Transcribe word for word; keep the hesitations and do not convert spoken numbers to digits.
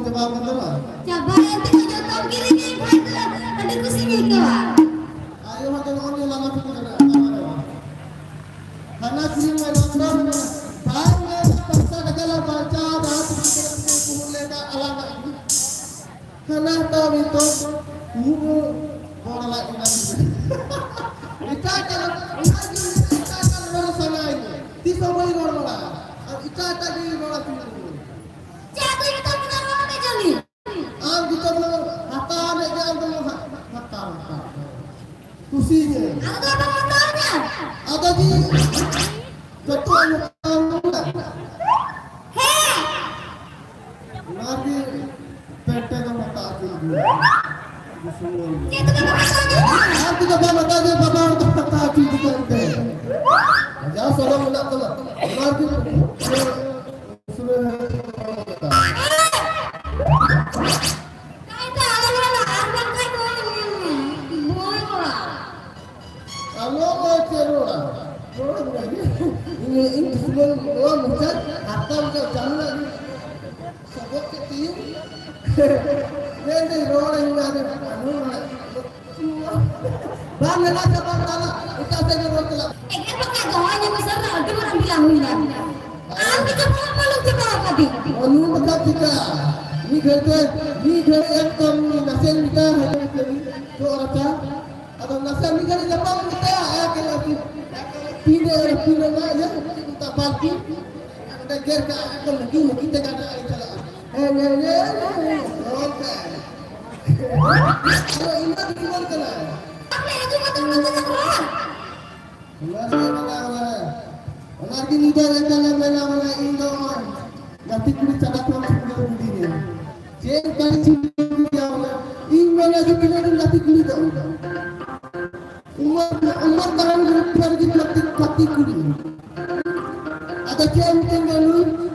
ᱪᱟᱵᱟ ᱠᱟᱱ ᱛᱟᱢᱟ? ᱪᱟᱵᱟᱭᱮᱱ ᱛᱤᱧᱟ, ᱡᱚᱛᱚᱢ ᱠᱤᱨᱤᱧ ᱠᱷᱟᱱ ᱫᱚ ᱟᱹᱰᱤ ᱠᱩᱥᱤᱧ ᱟᱹᱭᱠᱟᱹᱣᱟ᱾ ᱟᱭᱳ ᱦᱚᱲ ᱫᱚ ᱱᱚᱜᱼᱚᱭ ᱱᱤᱭᱟᱹ ᱞᱟᱸᱫᱟ ᱛᱮᱠᱚ ᱪᱟᱞᱟᱜᱼᱟ, ᱛᱟᱨᱢᱟᱱᱮ ᱵᱟᱝ᱾ ᱦᱟᱱᱟ ᱠᱤᱨᱤᱧ ᱢᱮ, ᱱᱚᱣᱟ ᱠᱤᱨᱤᱧ ᱢᱮ᱾ ᱵᱟᱭ ᱢᱮᱱᱟ ᱯᱚᱭᱥᱟ ᱴᱟᱠᱟ ᱞᱟᱝ ᱵᱟᱧᱪᱟᱣ ᱫᱟ, ᱛᱤᱱᱟᱹᱜ ᱠᱟᱛᱮ ᱠᱩᱢᱩᱴ ᱞᱮᱠᱟ ᱟᱞᱟᱝ ᱟᱜ ᱜᱮ᱾ ᱦᱟᱱᱟ ᱦᱟᱛᱟᱣ ᱱᱤᱛᱚᱜ, ᱩᱱᱟᱹᱜ ᱵᱚᱲ ᱞᱟᱡ ᱮᱱᱟ᱾ ᱮᱴᱟᱜ ᱮᱴᱟᱜ, ᱚᱱᱟ ᱜᱮ ᱮᱴᱟᱜ ᱮᱴᱟᱜ ᱨᱚᱲ ᱥᱟᱱᱟᱭᱤᱧᱟ᱾ ᱛᱤᱥ ᱦᱚᱸ ᱵᱟᱹᱧ ᱨᱚᱲ ᱵᱟᱲᱟᱜᱼᱟ᱾ ᱟᱨ ᱮᱴᱟᱜ ᱮᱴᱟᱜ ᱜᱮ ᱨᱚᱲ ᱟᱹᱪᱩᱨ ᱠᱟᱱᱟ᱾ ᱪᱮᱫ ᱟᱫᱚᱧ ᱢᱮᱛᱟᱢ ᱠᱟᱱᱟ, ᱨᱚᱲ ᱢᱮ ᱡᱟᱹᱱᱤᱡ᱾ ᱟᱢ ᱡᱚᱛᱚ ᱦᱚᱲ ᱦᱟᱛᱟᱣ ᱞᱮᱫ ᱜᱮ, ᱟᱢ ᱫᱚ ᱦᱟ-, ᱦᱟᱛᱟᱣ, ᱦᱟᱛᱟᱣ᱾ ᱠᱩᱥᱤ ᱜᱮ᱾ ᱟᱫᱚ ᱵᱟᱢ ᱦᱟᱛᱟᱣ ᱧᱟ? ᱟᱫᱚ ᱡᱤ, ᱡᱚᱛᱚ ᱦᱟᱛᱟᱣ ᱧᱟ᱾ ᱦᱮᱸ᱾ ᱚᱱᱟ ᱜᱮ ᱯᱮᱱᱴᱮ ᱫᱚ ᱦᱟᱛᱟᱣ ᱦᱚᱪᱚ ᱞᱟᱹᱜᱤᱫ᱾ ᱪᱮᱫ ᱛᱮ ᱵᱟᱢ ᱦᱟᱛᱟᱣ ᱧᱟ? ᱟᱢ ᱛᱮᱫᱚ ᱵᱟᱢ ᱦᱟᱛᱟᱣ ᱧᱟ, ᱵᱟᱵᱟ ᱦᱚᱲ ᱫᱚ ᱦᱟᱛᱟᱣ ᱦᱚᱪᱚ ᱞᱟᱹᱜᱤᱫ ᱛᱮ᱾ ᱡᱟ ᱥᱚᱨᱚᱢ ᱢᱮᱱᱟᱜ ᱛᱟᱢᱟ, ᱚᱱᱟ ᱜᱮ ᱟᱞᱚ ᱪᱮᱫ ᱨᱚᱲᱟ? ᱨᱚᱲ ᱢᱮ᱾ ᱤᱧ, ᱤᱧ ᱫᱩᱥᱢᱟᱹᱱ ᱱᱚᱣᱟ ᱢᱚᱪᱟ ᱦᱟᱨᱛᱟ ᱢᱚᱪᱟ ᱪᱟᱞᱩ ᱞᱟᱹᱜᱤᱫ ᱥᱚᱵᱚᱫ ᱪᱮᱫ ᱛᱤᱧ? ᱢᱮᱱᱫᱟᱹᱧ ᱨᱚᱲ ᱟᱹᱧ ᱢᱮ, ᱟᱫᱚ ᱟᱞᱚ ᱨᱚᱲᱟ᱾ ᱵᱟᱝ ᱢᱮᱱᱟ ᱥᱮ ᱵᱟᱝ ᱫᱟᱫᱟ, ᱮᱴᱟᱜ ᱥᱮᱫ ᱜᱮ ᱨᱚᱲ ᱪᱟᱞᱟᱜ᱾ ᱮᱜᱮᱨ ᱵᱟᱠᱷᱟᱡ ᱫᱚ ᱦᱚᱸᱜᱼᱚᱭ ᱱᱤᱭᱟᱹ ᱥᱟᱨ ᱨᱮ ᱟᱹᱰᱤ ᱢᱟᱨᱟᱝ ᱵᱤᱞᱟ ᱦᱩᱭᱱᱟ᱾ ᱟᱢ ᱜᱮ ᱪᱚ ᱵᱟᱢ ᱢᱟᱞᱚᱢ ᱪᱟᱵᱟ ᱟᱠᱟᱫᱤᱧ᱾ ᱚ, ᱱᱩᱭ ᱵᱟᱠᱷᱟᱡ ᱪᱤᱠᱟ? ᱢᱤᱫ ᱜᱷᱟᱹᱲᱤ ᱛᱮ, ᱢᱤᱫ ᱜᱷᱟᱹᱲᱤ ᱮᱠᱫᱚᱢ ᱱᱟᱥᱮ ᱢᱮᱛᱟ ᱦᱟᱹᱡᱩᱜ ᱠᱟᱹᱱᱟᱹᱧ᱾ ᱛᱚ ᱟᱪᱪᱷᱟ, ᱟᱫᱚ ᱱᱟᱥᱮ ᱢᱤᱫ ᱜᱷᱟᱹᱲᱤ ᱧᱟᱯᱟᱢ ᱠᱟᱛᱮ ᱟᱭᱟ ᱠᱟᱱᱟ ᱛᱤ, ᱛᱤ ᱨᱮ, ᱛᱤ ᱨᱮ ᱱᱟ ᱤᱭᱟᱹ ᱪᱮᱫ ᱠᱚ ᱢᱮᱛᱟᱜᱼᱟ, ᱵᱟᱞᱛᱤ᱾ ᱚᱸᱰᱮ ᱜᱮᱨ ᱠᱟᱜᱼᱟ, ᱮᱠᱫᱚᱢ ᱞᱩᱠᱤ ᱞᱩᱠᱤ ᱛᱮ ᱜᱟᱰᱟ ᱟᱲᱮ ᱪᱟᱞᱟᱜᱼᱟ᱾ ᱦᱮᱸ, ᱦᱮᱸ, ᱦᱮᱸ, ᱦᱮᱸ, ᱦᱮᱸ, ᱱᱚᱝᱠᱟ᱾ ᱟᱫᱚ ᱤᱧ ᱫᱚ ᱫᱩᱥᱢᱟᱹᱱ ᱠᱟᱱᱟᱭ᱾ ᱟᱯᱮ ᱦᱤᱡᱩᱜ ᱠᱟᱛᱮ ᱚᱱᱟ ᱠᱚ ᱨᱚᱲ᱾ ᱚᱱᱟ ᱨᱮᱜᱮ ᱢᱮᱱᱟᱜᱼᱟ, ᱚᱱᱟ ᱨᱮᱜᱮ ᱧᱤᱫᱟᱹ ᱞᱮᱠᱟ ᱞᱮ ᱢᱮᱱᱟ, ᱢᱟᱱᱮ ᱤᱧ ᱫᱚ ᱱᱚᱜᱼᱚᱭ ᱜᱟᱛᱮ ᱠᱩᱲᱤ ᱪᱟᱞᱟᱜ ᱠᱟᱱᱟ, ᱪᱷᱩᱴᱤ ᱠᱚ ᱤᱫᱤᱧᱟ᱾ ᱪᱮᱫ ᱠᱟᱹᱢᱤ ᱪᱷᱩᱴᱤ ᱠᱚ ᱤᱫᱤᱭᱟ, ᱢᱟᱱᱮ ᱤᱧ ᱢᱮᱱᱟ ᱡᱮ ᱛᱤᱱᱟᱹᱜ ᱫᱤᱱ ᱜᱟᱛᱮ ᱠᱩᱲᱤ ᱫᱚ? ᱩᱢᱟᱹᱨ, ᱩᱢᱟᱹᱨ ᱛᱟᱦᱮᱸ ᱞᱮᱱᱠᱷᱟᱱ ᱜᱟᱛᱮ, ᱜᱟᱛᱮ ᱠᱩᱲᱤ᱾ ᱟᱫᱚ ᱪᱮᱫ ᱮᱢ ᱢᱤᱛᱟᱹᱧ ᱠᱟᱱᱟ ᱱᱩᱭ?